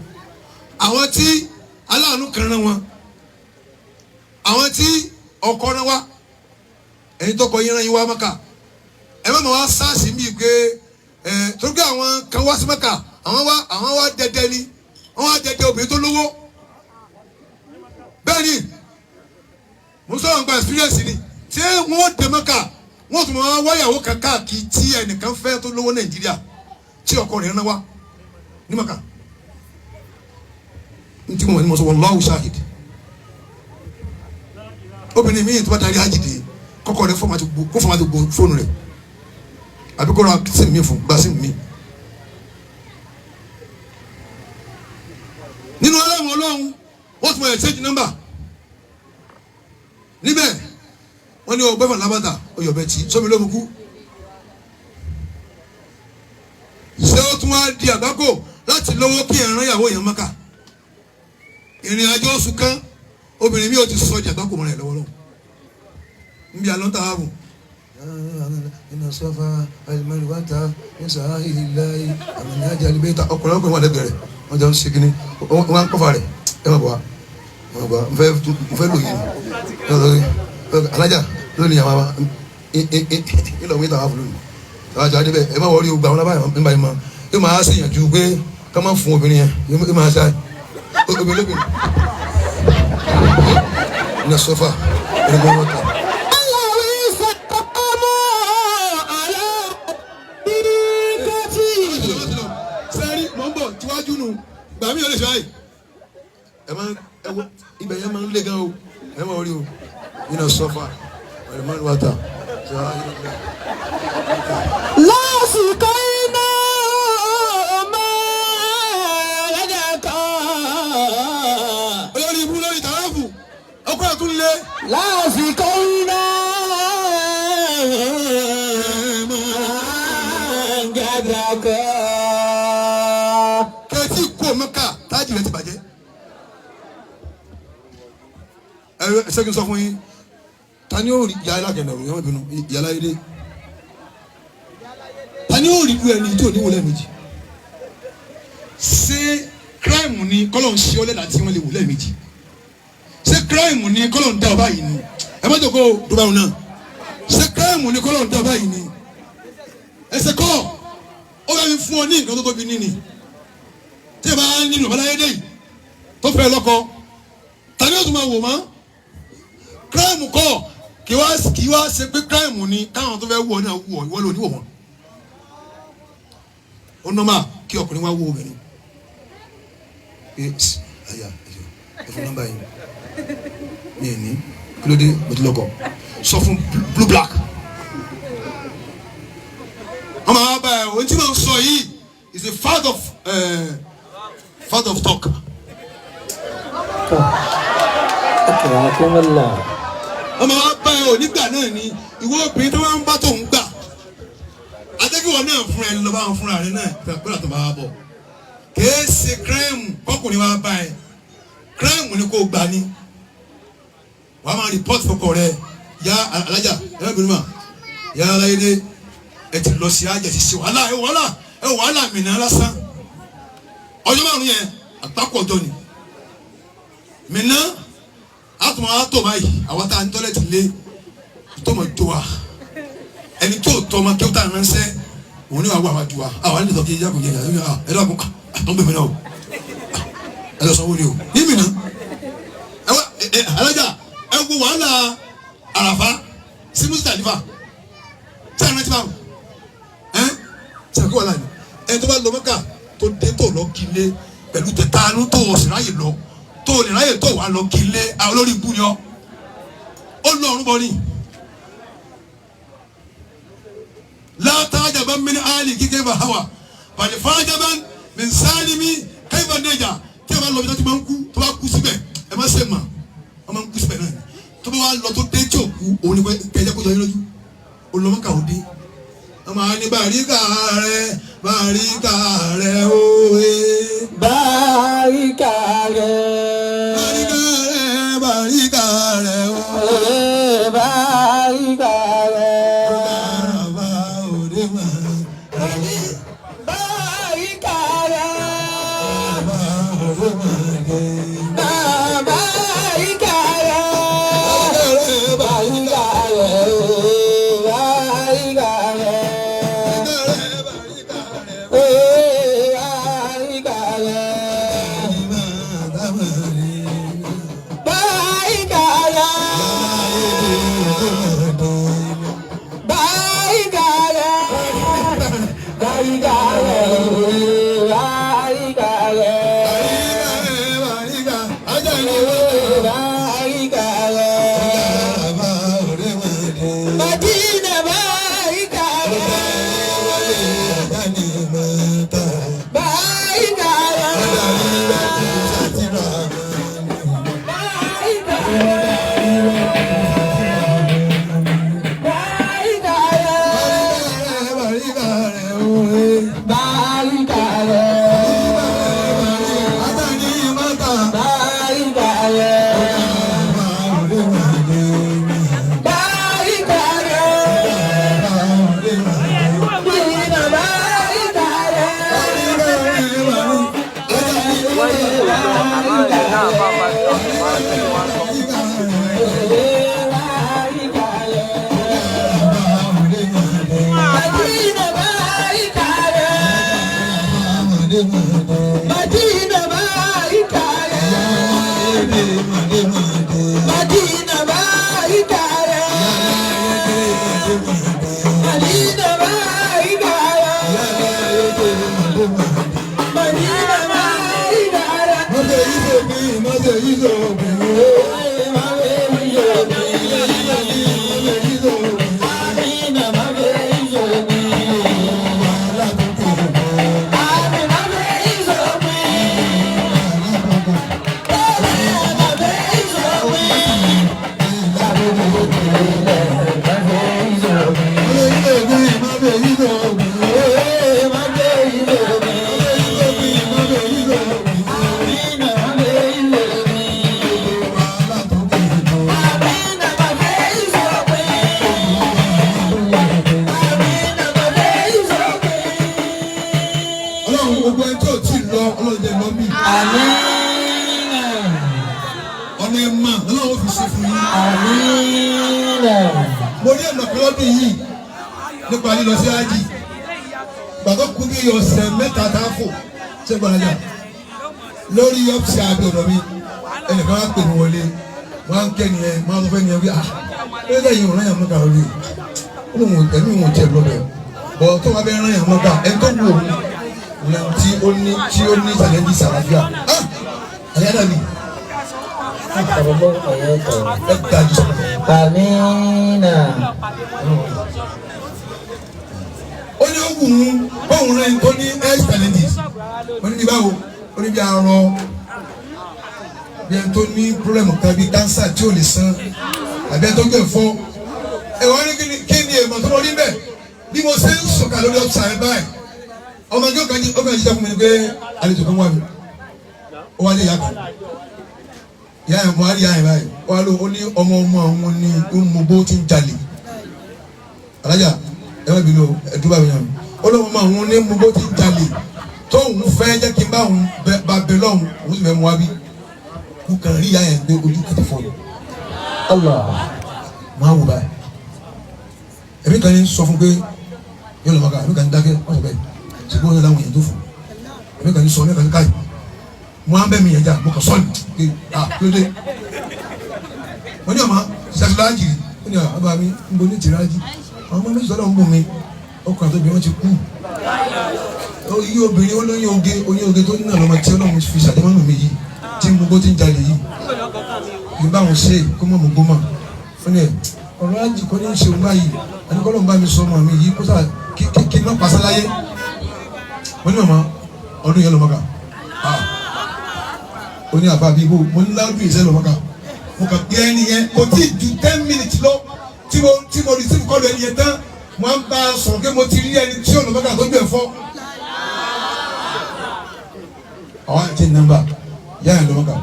àwọn tí aláàánú kan rán wọn, àwọn tí ọkọ rán wá. Ẹ̀yin tọkọ yín rán yín wá Mẹ́kà, ẹ má ma wá sáàsì mí pé ẹ torí pé àwọn kan wá sí Mẹ́kà, àwọn wá dẹdẹ ni, wọ́n wá dẹdẹ obìnrin tó lówó. Bẹ́ẹ̀ ni mo sọ̀rọ̀ nípa experience ni. Tí wọ́n dé Mẹ́kà, wọ́n tún máa wáyàwó kan káàkiri tí ẹnìkan fẹ́ tó lówó Nàìjíríà tí ọkọ rẹ̀ rán wá ní Mẹ́kà. Ntí mo wà ní mo sọ, wallahu shahid. Obìnrin mi tó bá darí hajj dé, kọ́kọ́ rẹ̀ kó fọmà ti gbó fóònù rẹ̀ àbí kó ra sim mi fún gba sim mi. Nínú ọlọ́run ọlọ́run, wọ́n tún mọ̀ ẹ̀ change number níbẹ̀. Wọ́n ní ọgbẹ́ fún alábàtà oyọ̀bẹ tí sómi ló mú kú. Ṣé ó tún wá di àgbákò láti lówó kí ẹ̀ràn ìyàwó yẹn Mọ́kà ìrìn àjò oṣù kan? Obìnrin mi ò ti sọ di àgbákò mọ́ra ẹ̀ lọ́wọ́lọ́wọ́ níbi àlọ́ tá a bù. Iná sọ́fà alimẹ́rìwáta ní sàáhìlì láyé àmì ní ajá libẹ́ta ọkùnrin ọkùnrin wà lẹ́gbẹ̀ẹ́ rẹ̀. Wọ́n jọ ń ṣe kínní, wọ́n á ń kọ́fà rẹ̀. Ẹ má bọ̀ wá, ẹ má bọ̀ wá, n fẹ́ lò yìí ni. Alájà lónìí àwọn wa ìlọ wíńtà wà fún lónìí. Alájà adé bẹ́ẹ̀, ẹ má wọrí o, gbà wọn lábàá ẹ̀ ń bá yín mọ́. Yóò máa ṣèyànjú pé ká má fún obìnrin yẹn, yóò máa ṣe obìnrin lóbìnrin. Ní sọfà, ẹni bọ́ wọ́n ta. Sẹ́rí mọ̀ ń bọ̀ tíwájú nù, gbà mí ò lè ṣe báyìí. Ẹ máa ẹ wo ibẹ̀ yẹn máa ń lé gan o, ẹ máa rí o. Iná sọfà, ẹni máa ń wá ta. Lásìkò iná máa rẹ̀dẹ̀ kan. Olórí ibú lórí tààfù, ọkọ àtún lé. Lásìkò iná máa gàdà kan. Kẹ́tì kú Mẹ́kà, tájì rẹ̀ ti bàjẹ́. Ẹ ṣé kí n sọ fún yín, ta ni yóò rí ìyá alágẹ̀dẹ̀ ọ̀run yẹn bínú ìyá aláyédè? Ta ni yóò rí irú ẹni tí ò ní wọlé méjì? Ṣé kíráìmù ni kọ́lọ̀ ń ṣe ọ́ lẹ́la tí wọ́n lè wò lẹ́ẹ̀mejì? Ṣé kíráìmù ni kọ́lọ̀ ń dá ọ báyìí ni? Ẹ má jòkó dúbàrún náà. Ṣé kíráìmù ni kọ́lọ̀ ń dá ọ báyìí ni? Ẹsẹ̀ kọ́ ó bá mi fún ọ ní nǹkan tó tóbi níní tí ẹ bá nílò báláyédè yìí tó fẹ́ lọ́kọ, ta ni ó tún máa wò mọ́? Kíráìmù kọ́ kí wá ṣe pé kíráìmù ni káwọn tó fẹ́ wù ọ náà wù ọ, ìwọ ló ní wò wọ́n. Ó nọ́mà kí ọkùnrin wá wò obìnrin. Ẹ àyà ẹ fún nọ́mbà yìí mi ò ní kí ló dé, mo ti lọ́kọ. Sọ fún blue black. Wọ́n máa bá ẹ ohun tí mo sọ yìí is a fact of talk. Akramakumullah. Wọ́n máa bá ẹ onígbà náà ni ìwọ obìnrin tó máa ń bá tóun gbà. Adékèwọ náà fún ẹ lọ bá wọn fúnra rẹ náà gbọ́dọ̀ tó bá wà bọ̀. Kìí ṣe kíráìmù kọkùnrin wa bá ẹ. Kíráìmù ni kò gbà ní. Wàá máa rìpọ́tì fọkọ rẹ ya alájà ẹ bẹ̀rù mà ya aláyédè ẹ ti lọ sí ajá ti ṣe wàhálà ẹ wàhálà ẹ wàhálà mìíràn lásán. Ọjọ́ márùn-ún yẹn àgbákò ọjọ́ ni. Mìíràn àtùmọ̀ àtọ̀ báyìí àwọn tá a ń tọ́lẹ̀tì lé tó mọ̀ tó wa ẹni tó tọ́ ọmọ kí ó tà ránṣẹ́ òun ni wàá wà wájú wa àwọn àlejò kí ẹja kò jẹ ẹ dàkún àtọ́ gbèmí náà o ẹ lọ sanwó ni o ní mìíràn ẹ wá ẹ alájà ẹ wo wàhálà àràfá sí Musdalifa tí a rántí báwọn ẹ sàkó wàhálà ni ẹ tó bá lọ Mẹ́kà tó dé tó lọ kílé pẹ̀lú tẹ̀tánú tó o sì ráyè lọ tó o lè ráyè tó wà lọ kílé àwọn olórí ibú ni ọ ó lọ ọ̀run bọ ni. لا تعجبا من آل كيف هوى بل فعجبا من سالم كيف نجا. Tí a bá lọ bí tó ti máa ń kú, tó bá kú síbẹ̀ ẹ má ṣe mà, wọ́n máa ń kú síbẹ̀ náà ni. Tó bá wà lọ tó dé tí ò kú, òun ni kẹjẹ kó jọ yín lójú olùmọ̀ọ́kà ò dé. Wọ́n máa ní bàríkà rẹ, bàríkà rẹ òwe. Bàríkà rẹ̀. Bàríkà rẹ, bàríkà rẹ òwe. Bàríkà rẹ̀. Bàbá òde máa. Bàríkà rẹ̀. Bàbá òde máa dé. Bàríkà rẹ̀. Bàríkà rẹ̀. Bàríkà rẹ̀. Bàríkà rẹ̀. Bàríkà rẹ̀. Bàríkà rẹ̀. mọ̀dé mọ̀dé. Madina barikaya. Ìyá mọ̀dé mọ̀dé. Madina barikaya. Madina barikaya. Madina barikaya. Mọ̀dé yìí sòbí, mọ̀dé yìí sòbí. Mọ̀dé yìí sòbí. Wàhálà tó kò bọ̀. Mọ̀dé yìí sòbí, mọ̀dé yìí sòbí. Mọ̀dé yìí sòbí, mọ̀dé yìí sòbí. Wàhálà tó kò bọ̀. Ọlọ́run gbogbo ẹni tí ò tí ì lọ Ọlọ́run jẹ́ lọ mí. Ọ̀nà ẹ̀ mà Ọlọ́run fi ṣe fún yín. Mo rí ẹ̀nà kan lọ́dún yìí nípa lílọ sí ájì. Gbàgbọ́ kú bí ọ̀sẹ̀ mẹ́ta tá a fò ṣé gbọ́dọ̀ lórí ọ́fíìsì àbí ọ̀dọ̀ mi ẹnìkan wá pè mí wọlé wọ́n á ń kẹ́ nìyẹn wọ́n á sọ fẹ́ nìyẹn wí ah lórí ẹ̀yìn òun ráyàn mọ́ta lórí ó lóun ẹ̀mí òun tiẹ̀ lọ́bẹ̀ bọ̀ tó wá bẹ́ẹ̀ ráyàn mọ́ta ẹ̀ tó wù òun òun tí ó ní tí ó ní sàlẹ́ndì sàlàfíà ah àyà dàbí ẹ dájú sọ̀rọ̀. Amina. Ó ní ó wù ú bóun rẹ̀ tó ní health challenges ó ní bí báwo ó ní bí arọ bí ẹni tó ní problem kan bí cancer tí ò lè san àbí ẹni tó gbé fọ́ ẹ wọ́n ní kí ni èèmọ̀ tó mọ ní bẹ́ẹ̀ bí mo ṣe ń sọ̀kà lórí ọ̀sán ẹ̀ báyìí ọmọ ẹgbẹ́ kan ó kàn jíjẹ́ fún mi ni pé àlejò kan wà mí ó wá lé ìyá kan ìyá yẹn mo á rí ìyá yẹn báyìí ó wá ló ó ní ọmọ ọmọ àwọn ní ó mú bó ti ń jalè alájà ẹ má bínú o ẹ dúró bá mi yàn mí ó lóun ọmọ àwọn ní mú bó ti ń jalè tóun fẹ́ jẹ́ kí n bá òun bá bẹ lọ́hùn òun sì fẹ́ mú wá bí mo kàn rí ìyá yẹn gbé ojú kìtì fọ́ mi Allah. mo á wò báyìí ẹ̀mí kan ní sọ fún pé yóò lọ mọ́ká ẹ̀mí kan ní dákẹ́ wọ́n sọ bẹ́ẹ̀ ṣùgbọ́n ó láwọn èèyàn tó fún ẹ̀mí kan ní sọ ẹ̀mí kan ní káyì mo á bẹ́ mi yẹn jà mo kàn sọ́ọ̀nì pé ah kí ló dé mo ní ọmọ ṣàtúlájì ó ní àbá mi ń bo ní tìrájì àwọn ọmọ méjì sọ́dọ̀ ń bò mí ọkùnrin àti obìnrin wọn ti kú iye obìnrin olóyún oge oyún oge tó ní náà lọ́mọ tí Ọlọ́run fi ṣàdémọ́nù mi yìí tí mo bó ti ń jalè yìí ní báwọn ṣe kó mọ̀ mọ̀ gbó mọ̀ ó ní ẹ̀ ọ̀rọ̀ ajì kọ́ ní ṣe òun báyìí àníkọ́ lóun bá mi sọ ọmọ mi yìí kó sà kí kí má pàṣẹ láyé mo ní màmá ọdún yẹn lọ mọ́ka ah ó ní àbá bíi bó mo ní ládùn ìṣẹ́ lọ mọ́ka mo kàn gbé ẹni yẹn kò tí ì ju 10 minutes lọ tí mo receive call ẹni yẹn tán mo á ń bá a sọ̀rọ̀ pé mo ti rí ẹni tí ò lọ mọ́ka tó gbé ẹ̀fọ́ àwọn àti nọ́mbà yá ẹ̀ lọ mọ́ka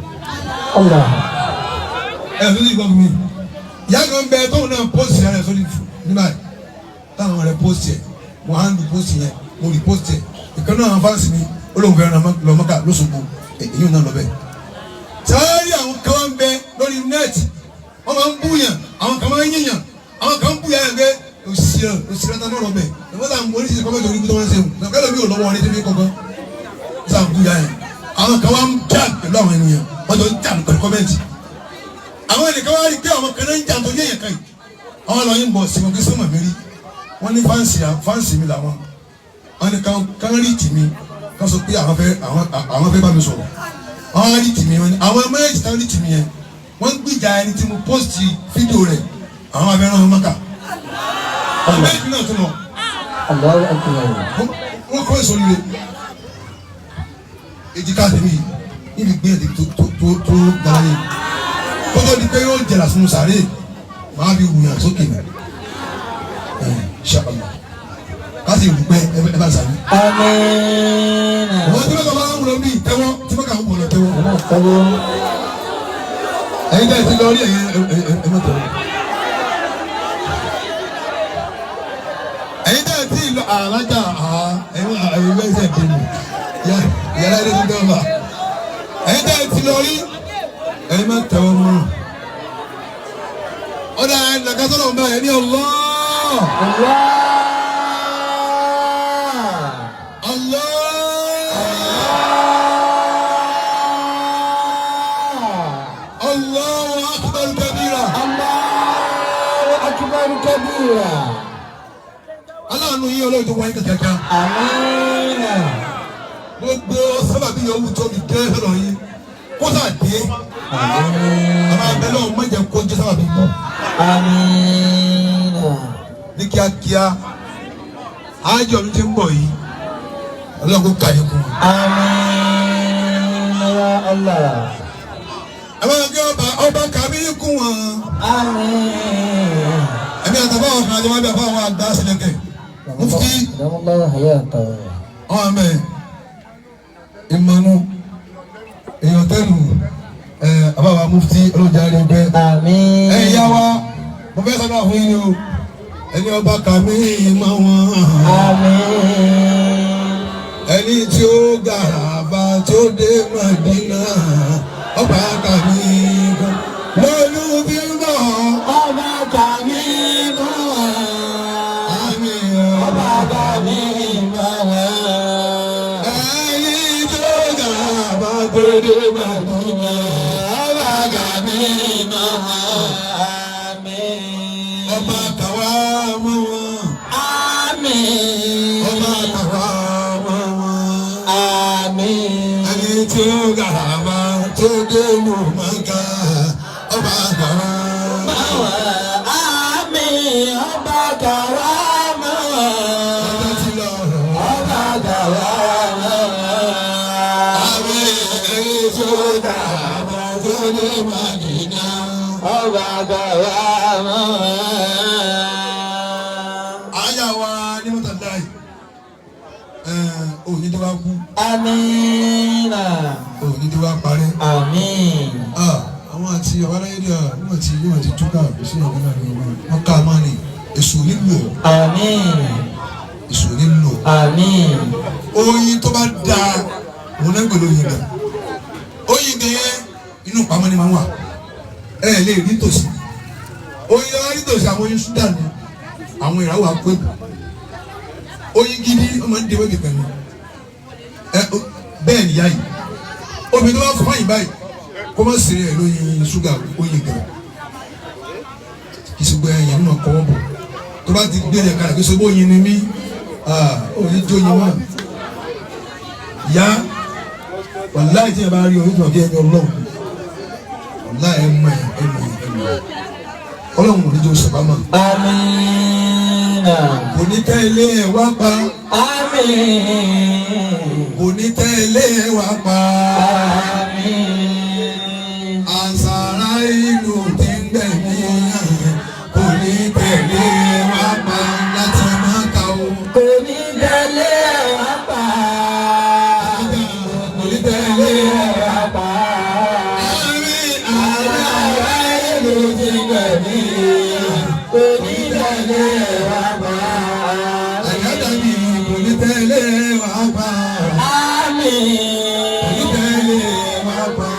Allah. ẹ ló ní gbọ́dọ̀ mi ìyá kan bẹ tóun náà post rẹ sórí ní báyìí táwọn rẹ post yẹ mo handle post yẹn mo repost yẹ ìkan náà àwọn fáǹsì mi ó lóun fẹ́ràn lọ Mọ́kà lóṣogbo èyí ò náà lọ bẹ́ẹ̀. sáré àwọn kan wá ń bẹ lórí net wọ́n máa ń búyàn àwọn kan máa ń yíyàn àwọn kan ń búyàn yẹn pé òṣìṣẹ́ òṣìṣẹ́ náà lọ bẹ̀ ìwọ́n sàn mú oríṣiríṣi kọ́mẹ́tì orí tó wọ́n ń ṣe wù kẹ́lẹ́ mi ò lọ́wọ́ wọn ní tẹ́lẹ̀ kọ̀ọ̀kan sàn búyàn yẹn àwọn kan wá ń jà pẹ̀lú àwọn ènìyàn wọ́n jọ ń jà pẹ̀lú kọ́mẹ́ntì àwọn ẹnìkan wá rí pé àwọn kan náà ń jà tó yé èèyàn kan yìí àwọn lọ yín bọ̀ sí wọn kí sọmọ mi rí wọn ní fáǹsì fáǹsì mi làwọn wọn ní kán rí tì mí kán sọ pé àwọn fẹ́ àwọn fẹ́ bá mi sọ̀rọ̀ àwọn rí tì mí wọn ní àwọn méjì tán rí tì mí yẹn wọ́n ń gbìjà ẹni tí mo pọ́sìtì fídíò rẹ̀ àwọn abẹ́rẹ́ wọn mọ́kà àwọn méjì náà tó lọ Allahu akbar. wọ́n kọ́ èso líle èjìká tèmi yìí níbi gbé èdè tó tó tó tó gara yìí kótó di pé yóò jẹrà sínú sàárè màá fi wùyàn sókè mi ẹ ṣàlọ káṣí ìrùpẹ ẹ bá sàmì. Amina. wọ́n tí wọ́n kà bá ń wúlò bíi tẹ́wọ́ tí wọ́n kà ń wúlò tẹ́wọ́. Ọlọ́run tẹ́wọ́. Ẹ̀yin tẹ́ ẹ ti lọ rí ẹ̀yin ẹ má tẹ̀wọ́. Ẹ̀yin tẹ́ ẹ ti lọ àlájà àá ẹ̀yin ẹ̀yin bẹ́ẹ̀ sẹ̀ dé mi yàrá ilé ti dẹ́wọ́ bá. Ẹ̀yin tẹ́ ẹ ti lọ rí ẹ̀yin má tẹ̀wọ́ mọ́. Ọ̀dà ẹ̀ nàkàtọ́ ń bá ẹ̀ ní Allah. Allah. Allah. Aláàánú yín Ọlọ́run tó wáyé kankan. Amina. Gbogbo sábàbí yòówù tó fi dé sọ́dọ̀ yín kó sà dé. Àmọ́ abẹ́lẹ́ ọ̀hún má jẹ́ kó jẹ́ sábàbí mọ́. Amina. Ní kíákíá, ájọ mi ti ń bọ̀ yìí, Ọlọ́run kò kà yín kún. Amina ya Allah. Ẹ bá gbé ọba ọba kàmí kún wọn. Amin. Ẹ̀mí àtàwọn àwọn kan àjọ wọn bí àfọwọ́ àgbà sílẹ̀kẹ̀. Mufti. Allahu hayatahu. Ọmọ mẹ ìmọ̀nù èèyàn tẹ́lu ẹ̀ àbáwá mufti olójà rẹ̀ bẹ́. Amin. Ẹ yá wa, mo fẹ́ sọ́dọ̀ fún yín o, ẹni ọba kàmí mọ́ wọn. Amin. Ẹni tí ó gàràbà tí ó dé Mádínà, ọba kàmí kún. Lọ́lú bí ń bọ̀. Ọba kàmí mọ́ wọn. Àmín. Ọba kàmí mọ́ wọn. Ẹni tí ó gàràbà tó dé Mádínà, Ọba kàmí mọ́ wọn. Amin. ọba kàwá mọ́ wọn. Amin. Ọba kàwá mọ́ wọn. Amin. Ẹni tí ó gàràbà tó dé ìlú Mọ́kà, ọba kàwá. Mọ́ wọn. Amin. Ọba kàwá mọ́ wọn. Ọjọ́ ti lọ. Ọba kàwá mọ́ wọn. Àmín. Ẹni tí ó gàràbà tó dé Mádínà. Ọba kàwá mọ́ wọn. Àyà wa ní mọ́tàláì. Òní tí wàá kú, Amina. òní tí wàá parẹ́. Amin. Ah, àwọn àti àwọn aláyédè wọ́n ti túkà kò sí ọ̀gá náà ní ọgbọ́n. Wọ́n ká a máa ní èso nílò ọ̀, Amin. èso nílò ọ̀. Amin. Oyin tó bá da òun náà ń pèlè oyin gan. Oyin gan yẹn inú pamọ́ ni máa ń wà. Ẹ lè rí tòsí. Oyin tó bá rí tòsí àwọn oyin Sudan ni àwọn ìràwọ̀ akóèbù. Oyin gidi wọ́n máa ń de wéèkì pẹ̀lú. Bẹ́ẹ̀ ni ìyá yìí. Obìnrin tó bá fún àyìn báyìí kó má sí rẹ̀ lóyin ṣúgà oyin gan. Kì í ṣe gbé ẹyìn nínú ọkọ̀ wọn bọ̀. Tó bá ti gbé rẹ̀ kalẹ̀ kí ṣe bó oyin ni mí, oyin jó oyin mọ́. Ìyá wàláì tí yẹn bá rí oyin tó wà bí ẹni Ọlọ́run. Wàláì ẹ mọ ẹ ẹ mọ ẹ mọ ẹ. Ọlọ́run ò ní jẹ́ oṣù pamọ́. Amina. Kò ní tẹ́ ilé ẹ̀ wá pa. Amin. Kò ní tẹ́ ilé ẹ̀ wá pa. Amin. Àṣàrà ìlú tí ń gbẹ̀mí hàn. Kò ní tẹ̀lé wá pa láti Mákà o. Kò ní tẹ̀lé wa pa. Kò ní tẹ̀lé Wa pa. Àmín. Àṣàrà ìlú ti gbẹ̀mí. Kò ní tẹ̀lé wa pa. Àyàdá mi kò ní tẹ̀lé wá pa. Amin. Kò ní tẹ̀lé wá pa.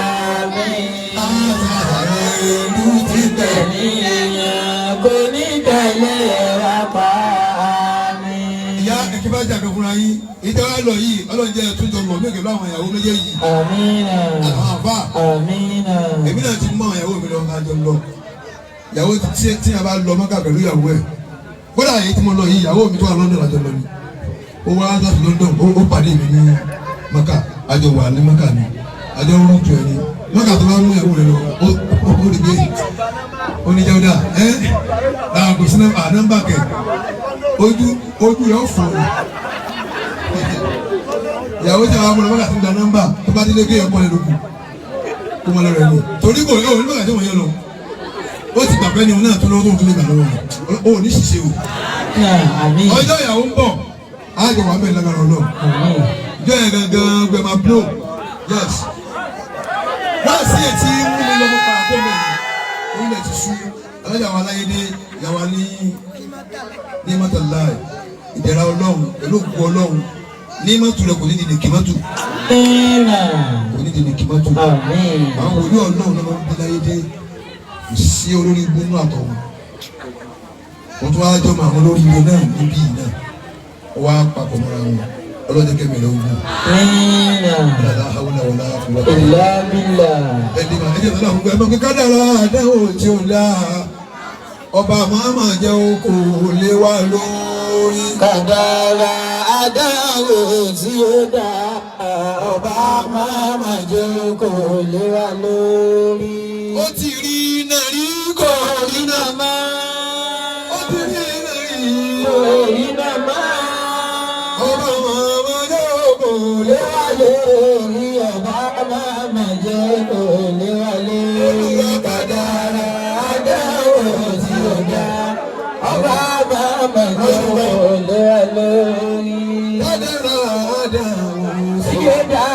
Amin. Àṣàrà ìlú tí ń gbẹ̀mí. Kò ní tẹ̀lé wa pa. Amin. Ìyá ẹ̀kí bá jà kan fúnra yín. Ìjọba lọ yìí, Ọlọ́run jẹ́ ẹ̀tún jọ mọ̀ mí pẹ̀lú àwọn ìyàwó méjèèjì. Amina. Àwọn àfáà. Amina. Èmi náà ti mọ ìyàwó mi lọ ká jọ lọ. Ìyàwó tí a bá lọ Mọ́kà pẹ̀lú ìyàwó ẹ̀. Kódà èyí tí mo lọ yìí, ìyàwó mi tó wà London àjọ lọ ni. Ó wá láti London, ó pàdé mi ní Mọ́kà. Àjọ wà ní Mọ́kà ni. Àjọ ń rútu ẹ̀ ni. Mọ́kà tó bá mú ìyàwó rẹ̀ lọ, ó rí gbé. Ó ní Jáúdà, ẹ́ kò sí nọ́mbà kẹ̀. Ojú rẹ̀ ó fọ̀ ni. Ìyàwó tí a bá mú lọ Mọ́kà tó ń gba nọ́mbà tó bá délé gé ẹ̀kọ́ rẹ̀ lókun kó mọ lọ́rọ̀ ẹni torí kò ní òní bàtà tí wọ́n yẹ lọ ó ti gbàgbé ni òun náà tó lọ́wọ́ tó ń tó lè gbà lọ́wọ́ rẹ̀ ó ní ṣiṣẹ́ o. Amin. Ọjọ́ ìyàwó ń bọ̀ ájọ wà mẹ́rin lágbára Ọlọ́run. Amin. Ìjọ yẹn gangan gbẹ máa blow yes. Wá sí etí mú mi lọ́mọ pa àpò mẹ́rin orílẹ̀ ti sú alájà wa aláyédè ìyàwó ní mọ́tàláì ìdẹ̀ra Ọlọ́run pẹ̀lú òkú Ọlọ́run ní mọ́tò rẹ̀ kò ní di nìkímọ́tò Amina. kò ní di nìkímọ́tò. Amin. Àwọn wòlíì Ọlọ́run náà máa ń bí láyé dé kò sí olórí ibú nínú àtọ̀hún wọ́n tún wáá jọmọ àwọn olórí ilé náà níbí yìí náà wọ́n wá papọ̀ mọ́ra wọn ọlọ́jọ́ kẹ́mi rẹ̀ ogun Amina. ọ̀làlá haúlà wọlá fúwọ́. Illa billah. Ẹni mà ẹni ọ̀la fún ẹgbẹ́ kádàrá àdáwò tí ó lá Ọba màmá jẹ́ oko lé wa lórí. Kádàrá àdánwò tí ó dá, ọba máma jẹ́ kó lé wa lórí. Ó ti rí iná rí Kò rí náà mọ́. Ó ti rí iná rí. Kò rí náà mọ́. Ọba màmá jẹ́ oko lé Lé wa lórí, ọba máma jẹ́ kó lé wa lórí. Kádàrá àdánwò tí ó dá, ọba máma jẹ́ kó lé wa lórí. Kádàrá àdánwò Tí ó dá.